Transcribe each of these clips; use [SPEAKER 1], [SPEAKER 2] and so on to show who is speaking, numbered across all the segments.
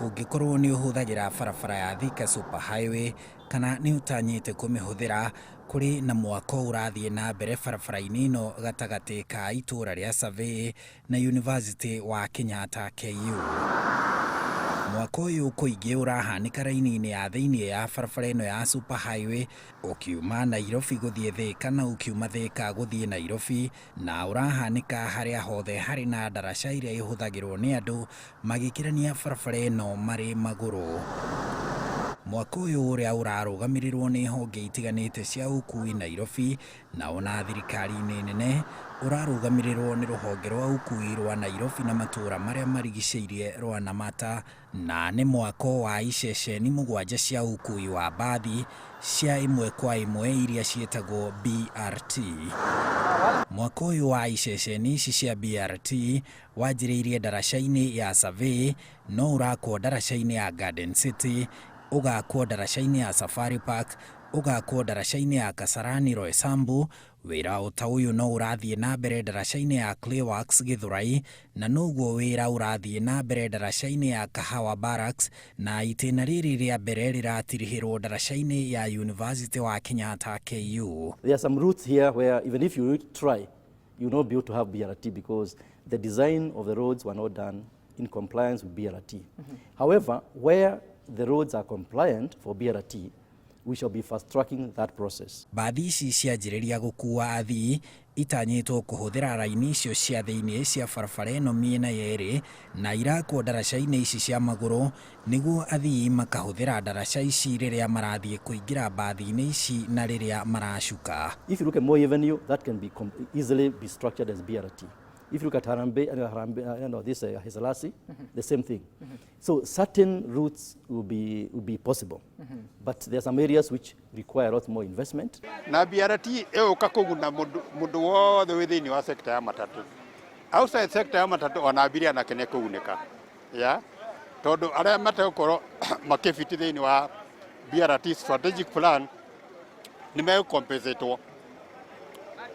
[SPEAKER 1] Ũngĩkorwo nĩ ũhũthagĩra barabara ya Thika Super Highway kana nĩ ũtanyĩte kũmĩhũthĩra, kũrĩ na mwako ũrathiĩ na mbere barabara-inĩ ĩno gatagatĩ ka itũũra rĩa Survey na Yunivasĩtĩ wa Kenyatta KU. Mwako ũyũ kũingĩ ũrahanĩka raini-inĩ ya thĩinĩ ya barabara ĩno ya Super Highway ũkiuma Nairobi gũthiĩ Thika na ũkiuma Thika gũthiĩ Nairobi na ũrahanĩka harĩa hothe harĩ na ndaraca ĩrĩa ĩhũthagĩrwo nĩ andũ magĩkĩrania barabara ĩno marĩ magũrũ. Mwako ũyũ ũrĩa ũrarũgamĩrĩrwo nĩ honge itiganĩte cia ũkui Nairobi na ona thirikari-inĩ nene, ũrarũgamĩrĩrwo nĩ rũhonge rwa ũkui rwa Nairobi na matũra marĩa marigicĩirie rwa Namata na nĩ mwako wa iceceni mũgwanja cia ũkui wa mbathi cia ĩmwe kwa ĩmwe iria ciĩtagwo BRT. Mwako ũyũ wa iceceni ici cia BRT wanjĩrĩirie ndaraca-inĩ ya Survey no ũrakwo ndaraca-inĩ ya Garden City, ũgakwo ndaraca-inĩ ya Safari Park, ũgakwo ndaraca-inĩ ya Kasarani Roysambu. Wĩra o ta ũyũ no ũrathiĩ na mbere ndaraca-inĩ ya Clayworks Githurai na noguo wĩra ũrathiĩ na mbere ndaraca-inĩ ya Kahawa Barracks na itĩna rĩrĩ rĩa mbere rĩratirihĩrwo ndaraca-inĩ ya University wa Kenyatta KU.
[SPEAKER 2] There are some routes here where even if you try, you will not be able to have BRT because the design of the roads were not done in compliance with BRT. However, where the roads are compliant for BRT, we shall be fast tracking that process.
[SPEAKER 1] Mbathi ici cianjĩrĩria gũkua athii itanyĩtwo kũhũthĩra raini icio cia thĩinĩ cia barabara ĩno mĩena yerĩ na irakwo ndaraca-inĩ ici cia magũrũ nĩguo athii makahũthĩra ndaraca ici rĩrĩa marathiĩ kũingĩra mbathi-inĩ ici na rĩrĩa maracuka.
[SPEAKER 2] If you look at Moi Avenue, that can be easily be structured as BRT. If you look at Harambee, Harambee, this Haile, the same thing. So certain routes will be possible, but there are some areas which require a lot more investment.
[SPEAKER 3] Na BRT ĩgũka kũguna mũndũ mũndũ wothe wĩ thĩinĩ wa sector ya matatũ. Outside sector ya matatũ, ona abiria nake nĩ kũgunĩka ya tondũ arĩa mategũkorwo makĩbiti thĩinĩ wa BRT strategic plan nĩ megũcompensatwo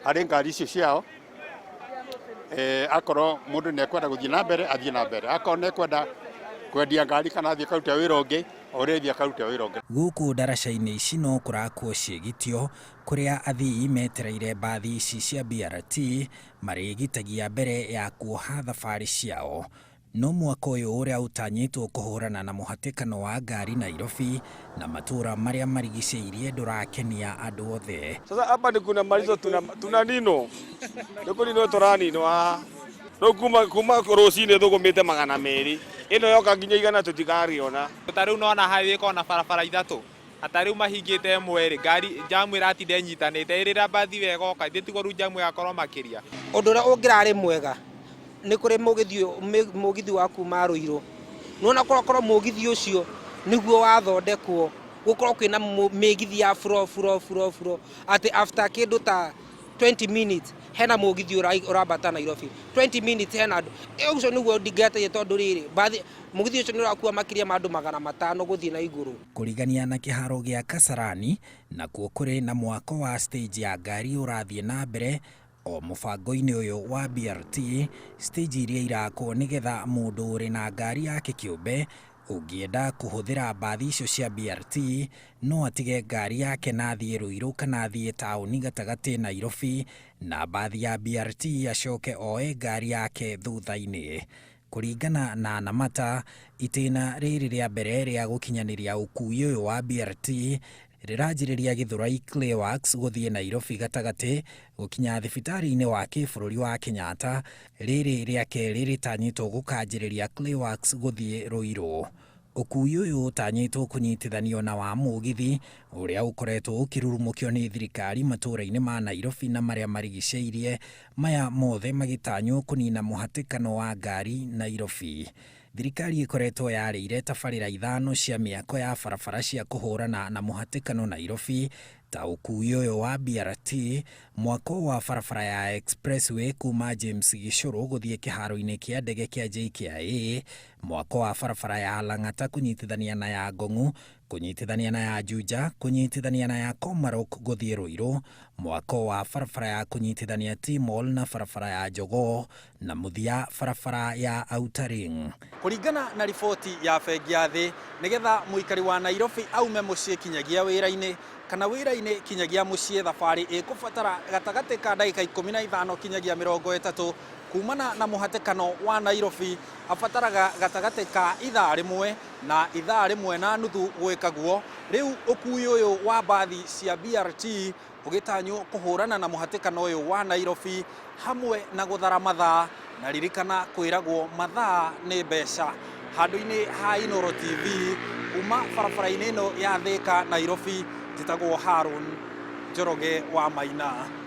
[SPEAKER 3] harĩ ngari icio ciao. Akorwo mũndũ nĩ ekwenda gũthiĩ na mbere, athiĩ na mbere. Akorwo nĩ ekwenda kwendia ngari kana athiĩ akarute wĩra ũngĩ, o ũrĩa akarute wĩra ũngĩ.
[SPEAKER 1] Gũkũ ndaraca-inĩ ici no kũrakwo ciĩgitio kũrĩa athii metereire mbathi ici cia BRT marĩgitagia mbere ya kuoha thabarĩ ciao. No mwaka ũyũ ũrĩa ũtanyĩtwo kũhũrana na mũhatĩkano wa ngari Nairobi na matũra marĩa marigicĩirie ndũrakenia andũ othe.
[SPEAKER 4] Sasa hapa ni kuna malizo tuna nino niko nino tũraninwo haha rĩu kuma rũcinĩ thũgũmĩte 200 ĩno yoka nginya 100 tũtikariona.
[SPEAKER 5] Ta rĩu nona highway ĩkoragwo na barabara ithatũ ata rĩu mahingĩte ĩmwe rĩ, ngari jamu ĩratinda ĩnyitanĩte ĩrĩra mbathi wega oka ithĩ rĩu jamu ĩgakorwo makĩria.
[SPEAKER 6] Ũndũ ũrĩa ũngĩrarĩ mwega nĩ kũrĩ mũgithi mũgithi wa kuma Rũirũ, nĩwona korwo mũgithi ũcio nĩguo wathondekwo gũkorwo kwĩna mĩgithi ya buro buro buro buro atĩ after kĩndũ ta 20 minutes hena mũgithi ũrambata Nairobi, 20 minutes hena andũ. Ũcio nĩguo ndingĩateire tondũ rĩrĩ mbathi mũgithi ũcio nĩ ũrakua makĩria ma andũ 500 gũthiĩ na igũrũ.
[SPEAKER 1] Kũrigania na kĩharo gĩa Kasarani nakuo kũrĩ na mwako wa stage ya ngari ũrathiĩ na mbere o mũbango-inĩ ũyũ wa BRT, stage iria irakwo nĩgetha mũndũ ũrĩ na ngari yake kĩũmbe ũngĩenda kũhũthĩra mbathi icio cia BRT no atige ngari yake na athiĩ Ruiru kana athiĩ taũni gatagatĩ Nairobi na mbathi ya BRT, acoke oe ngari yake thutha-inĩ. Kũringana na Namata, itĩna rĩrĩ rĩa mbere rĩa gũkinyanĩria ũkui ũyũ wa BRT rĩranjĩrĩria Githurai Clayworks gũthiĩ Nairobi gatagatĩ gũkinya thibitarĩ-inĩ wa kĩbũrũri wa Kenyatta. Rĩrĩ rĩa kerĩ rĩtanyĩtwo gũkanjĩrĩria Clayworks gũthiĩ Ruiru. Ũkui ũyũ ũtanyĩtwo kũnyitithanio na wa mũgithi ũrĩa ũkoretwo ũkĩrurumũkio nĩ thirikari matũũra-inĩ ma Nairobi na marĩa marigicĩirie, maya mothe magĩtanywo kũnina mũhatĩkano wa ngari Nairobi. Thirikari ĩkoretwo yarĩire tabarĩra ithano cia mĩako ya barabara cia kũhũrana na mũhatĩkano Nairobi. Ta ũkuui ũyũ wa BRT, mwako wa barabara ya Expressway kuma James Gichuru gũthiĩ kĩharo-inĩ kĩa ndege kĩa JKIA, mwako wa barabara ya Lang'ata kũnyitithania na ya Ngong'u, kũnyitithania na ya Juja, kũnyitithania na ya Komarok gũthiĩ Ruiru, mwako wa barabara ya kũnyitithania T-Mall na barabara ya Jogoo, na mũthia barabara ya Outer Ring.
[SPEAKER 7] Kũringana na riboti ya bengi ya thĩ, nĩgetha mũikari wa Nairobi aume mũciĩ kinyagia wĩra-inĩ kana wĩra-inĩ kinyagia mũciĩ, thabarĩ ĩkũbatara gatagatĩ ka ndagĩka 15 kinyagia 30. Kumana na mũhatĩkano wa Nairobi, abataraga gatagatĩ ka ithaa rĩmwe na ithaa rĩmwe na nuthu gwĩka guo. Rĩu ũkui ũyũ wa mbathi cia BRT ũgĩtanywo kũhũrana na mũhatĩkano ũyũ wa Nairobi hamwe na gũthara mathaa, na ririkana kwĩragwo mathaa nĩ mbeca. Handũ-inĩ ha Inooro TV, kuma barabara-inĩ ĩno ya Thika, Nairobi, njĩtagwo Harun Njoroge wa Maina.